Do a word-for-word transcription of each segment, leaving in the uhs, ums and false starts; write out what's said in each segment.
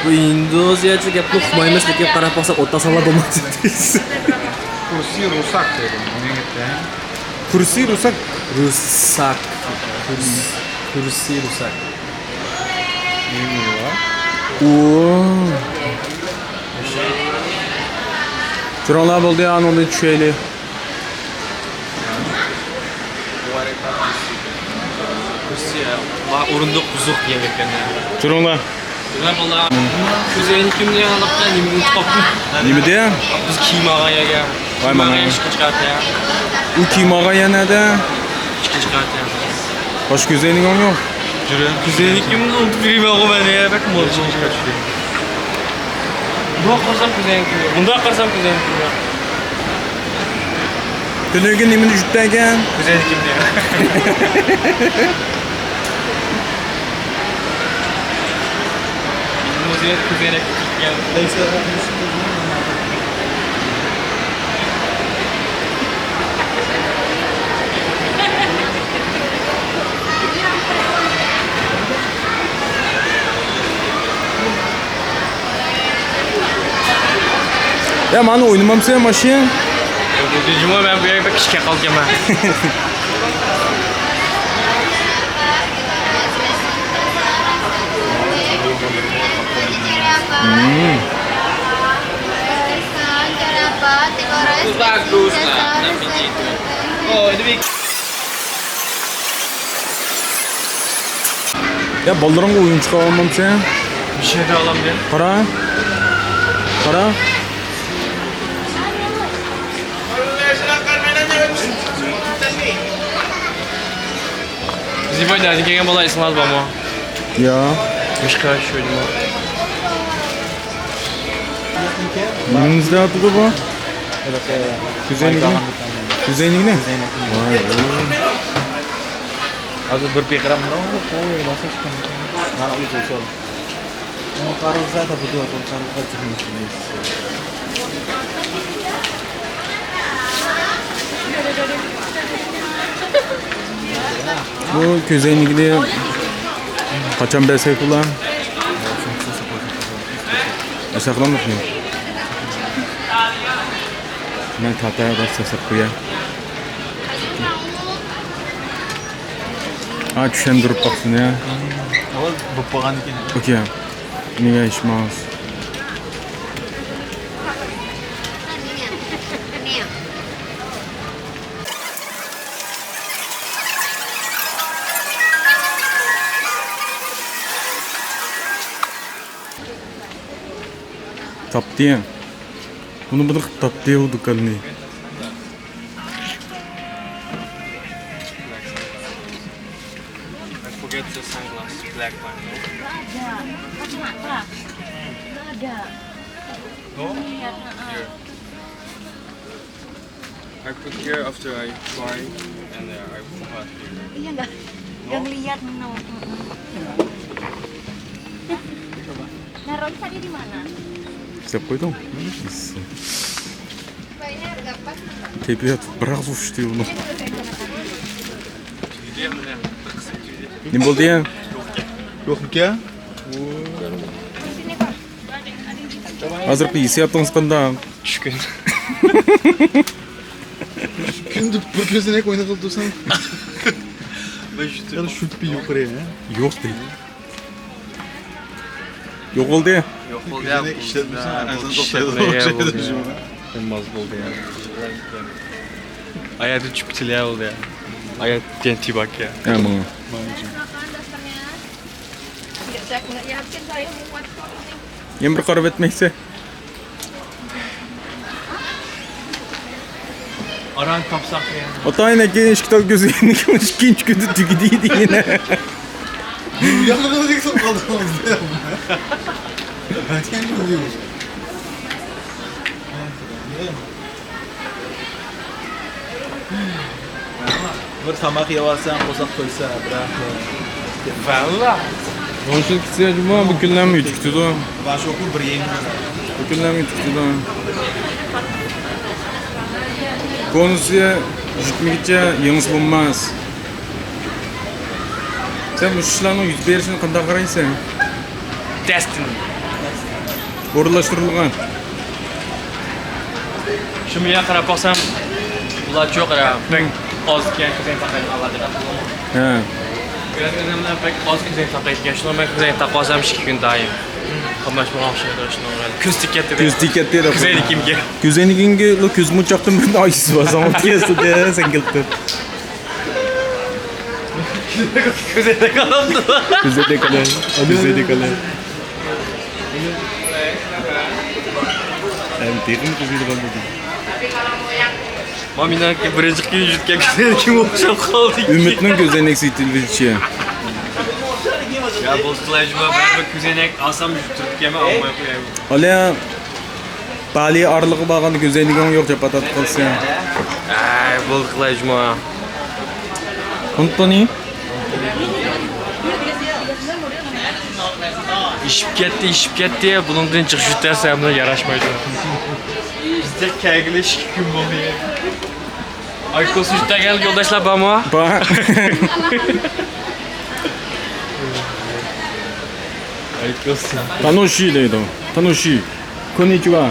بۇ ھىندۇزچە گەپنى ئۇقمايمىز، لېكىن قاراپ باقساق ئوتتا ساۋا بولمايدۇ. كۇرسى رۇساك دېدىم. نېمە گەپ؟ كۇرسى رۇساك؟ رۇساك. كۇرس-، كۇرسى رۇساك. نېمە بار؟ ئۇ. چۈرۈڭلار بولدى، ئانىڭدىن چۈشەيلى. كۇرسى، ما ئورۇندۇق بۇزۇق دېگەن گەپكەن. چۈرۈڭلار. كۆزەينىكىم دېگەن ھالقا نېمە ئۇنتۇپ قاپتۇ. نېمە دېگەن؟ بىز كىيىم ئالغان يەرگە. ۋاي ماڭا. ئىككىنچى قات يا. ئۇ كىيىم ئالغان يەر نەدە؟ ئىككىنچى قات يا. باشقا كۆزەينىكىڭ يوق؟ يۈرە. كۆزەينىكىمنى ئۇنتۇپ يۈرىمەنغۇ مەن يا، بەك مول. ئىككىنچى قات چۈشتى. بۇنداق قارىسام كۆزەينىكىم يوق. مۇنداق قارىسام كۆزەينىكىم يوق. تۈنۈگۈن نېمىنى يۇتتى ئەكەن؟ كۆزەينىكىمنى. مۇزىيەت كۆزەينەك تىككەن. يا، مانا ئوينىمامسەن ماشىنا؟ جۇمۇ، مەن بۇ يەردە بەك كىچىك قالدىم مەن. يا، بالىلىرىڭغا ئويۇنچۇق ئالالمامسەن؟ بىر شەيدە ئالامدىم. قارا. قارا. زىباي، نەدىن كەلگەن بالا، ئېسىڭلاردا بارمۇ؟ يا. مۇشۇ قاراش شۇ نېمە؟ نېمىنى ئىزدەۋاتىدۇ بۇ؟ كۆزەينىكنى؟ كۆزەينىكنى؟ ۋاي، ۋاي. ھازىر بىر پىقىرام بۇنىڭ قوي، مانا ئۇزۇن سور. بۇ كۆزەينىكنى قاچان بەرسەك بولا؟ ساقلامدۇق؟ مەن تاتا بار سەسەپ قويا. ھا، چۈشەندۈرۈپ باقسۇن يا. ئاۋۋال بولۇپ قالغان ئىكەن. ئوكەي. نېگە ئىشماس؟ تاپتى. بۇنى بىر قىلىپ تاپتى ئۇ دۇكاننى. I forget the sunglass, black one, no? Ada. Kacamata. Ada. No? Lihat, heeh. Here. I put here after I try and, uh, I forgot here. Iya, nggak, no? Nggak ngeliat, no. Mm-mm. Naruhnya tadi di mana? Siapa itu? Kayaknya agak pas. Kayfiyat biraz uçtu bunu. Ne oldu ya? Yok mu ya? Hazır bir hissiyatınız qanday? چۈشكۈن. چۈشكۈن دەپ بىر كۆزنەك ئويناپ تۇرساڭ. يەنە شۇت بىر يۇقىرى، ھە؟ يوق دەيدۇ. يوق بولدى. يوق بولدى يا، كۆزنەك ئىشلەتمىسەڭ، ئەنسەن توختايدۇ. بولماس بولدى يا. ئايەتتىن چۈشۈپ كېتىلى يا بولدى يا. ئايەت دېگەن تىباك يا. ھە، ماڭا. ماڭا. يەنە بىر قاراپ ئۆتمەيسەن. ئاران تاپساق يا. ئاتايىن ئەكە ئىككى تال كۆزى ئىككىنچى كۈندە تۈگىدى دېگىنە. ياقىغىدەك قىلىپ قالدىڭىز. بىر تاماق يەۋالساڭ، قورساق تويسا، بىراق. ۋاللا. بۇنىڭ ئۈچۈن كېتسە جۇمۇ، بۇ كۈنلەرمۇ يېتىپ كېتىدۇ. باشوقۇ بىر يېڭى. بۇ كۈنلەرمۇ يېتىپ كېتىدۇ. كونىسى يىتمىگىچە يېڭىسى بولماس. سەن مۇشۇ ئىشلارنىڭ يۈز بېرىشىنى قانداق قارايسەن؟ دەستىن. ئورۇنلاشتۇرۇلغان. شۇ مېيىگە قاراپ باقسام، بۇلار چوق بەك ئاز ئىكەن، كۆزەينەك تاقايدىغانلار دېگەن. ھە. بىراز ئادەملەر بەك ئاز كۆزەينەك تاقايدىكەن. شۇڭا مەن كۆزەينەك تاقىۋالسام ئىككى كۈن دائىم. قاملاشمىغا ئوخشايدۇ شۇنىڭغا. كۆز تىكەتتى. كۆز تىكەتتى دەپ. كۆزەينىكىمگە. كۆزەينىكىڭگە كۆز مونچاقتىن بىر ئايسىز بار، ساڭا تىكەتسىدە، سەن كېلىپ تۇر. كۆزەينەك ئالامدۇ؟ كۆزەينەك ئالە. كۆزەينەك ئالە. ھەم تېخىمۇ قىزىيدىغان بولدى. ما مېنىڭكى بىرىنچى كۈن يۈتكەن كۆزەينىكىم ئوخشاپ قالدى. ئۈمىدنىڭ كۆزەينەك سېتىۋېلىشى. يا بولسىلا جۇما، بەرىبىر كۆزەينەك ئالسام يۈتتۈرۈپ كەلمەي ئالماي قوياي. ئالە، بالى ئارىلىقى بارغاندا كۆزەينىكىڭ يوق، جاپا تارتىپ قالىسەن. ئەي، بولدى قىلاي جۇما. ئۇنتۇنى. ئېشىپ كەتتى، ئېشىپ كەتتى. بۇنىڭدىن جىق يۈتەرسەم ياراشمايدۇ. بىزدە كەلگىلى ئىككى كۈن بولدى. ئايكوس يۈتەرگەن يولداشلار بارمۇ؟ بار. ئايكوس. تانوشى دەيدۇ. تانوشى. كوننىچىۋا.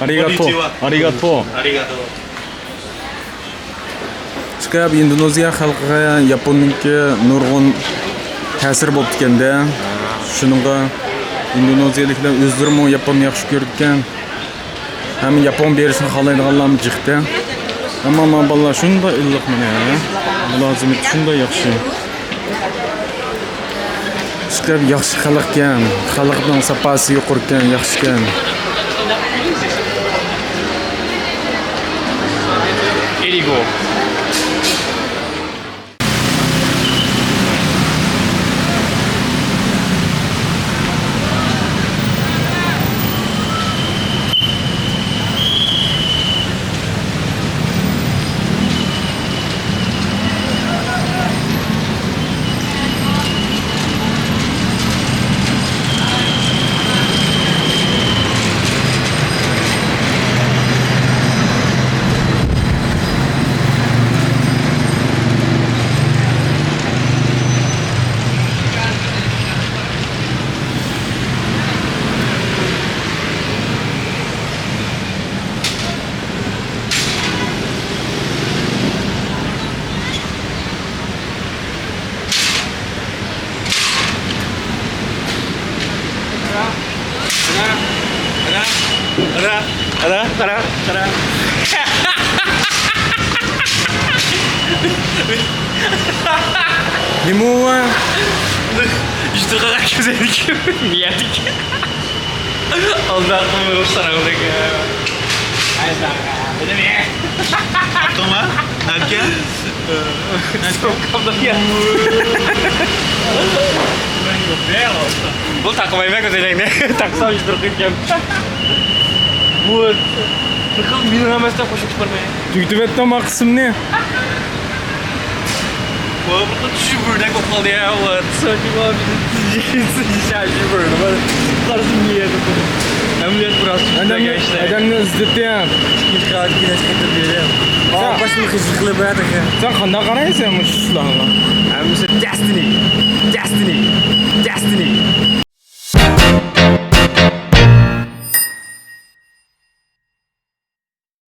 ئارىگاتو. كوننىچىۋا. ئارىگاتو. ئارىگاتو. سىكاپ ئىندونېزىيە خەلقىگە ياپوننىڭكى نۇرغۇن تەسىرى بوپتىكەن-دە. شۇنىڭغا ئىندونېزىيەلىكلەر ئۆزلىرىمۇ ياپوننى ياخشى كۆرىدىكەن. ھەم ياپون بېرىشنى خالايدىغانلارمۇ جىقتە. ئەمما مانا بالىلار شۇنداق ئىللىق مانا. مۇلازىمىتى شۇنداق ياخشى. ئىشقىلىپ ياخشى خەلقكەن، خەلقنىڭ ساپاسى يۇقىرىكەن، ياخشىكەن. ئېلىگو. قارا، قارا، قارا، قارا، قارا، قارا. نېمە ئۇ؟ يۈزى قارا كۆزەينىكى. نىيەتلىك. ئالداقمۇ ساراڭلىق. ئاپتۇڭما؟ ئەمكە؟ بۇ تاقىمايمەن كۆزەينەكنى. تاقسام يۈز بىر قىيىپ. بۇ بىر خىل مېنىڭ ئەمەس دەپ قوشۇپ چىقارماي. تۈگىتىۋەتتىڭ ما قىسىمنى؟ بۇ بىر خىل چۈجە بۆرىدەك بولۇپ قالدى يا. بۇ سۆزى بار، بىزنى تىجىسى شاجى بۆرىدە بار. قارىسى مىيەدە بۇ. ئەمەلىيەت بىراز ئادەمنى، ئىشلەر. ئادەمنى ئىزدىتىڭ. ئىنتىقاد كېلەش قېتىپ بېرىپ. سەن، ئاپاشنى خىجىل قىلىپ بەردىكەن. سەن قانداق قارايسەن مۇشۇ ئىشلارغا؟ ھەممىسى دەستىنى. دەستىنى. دەستىنى.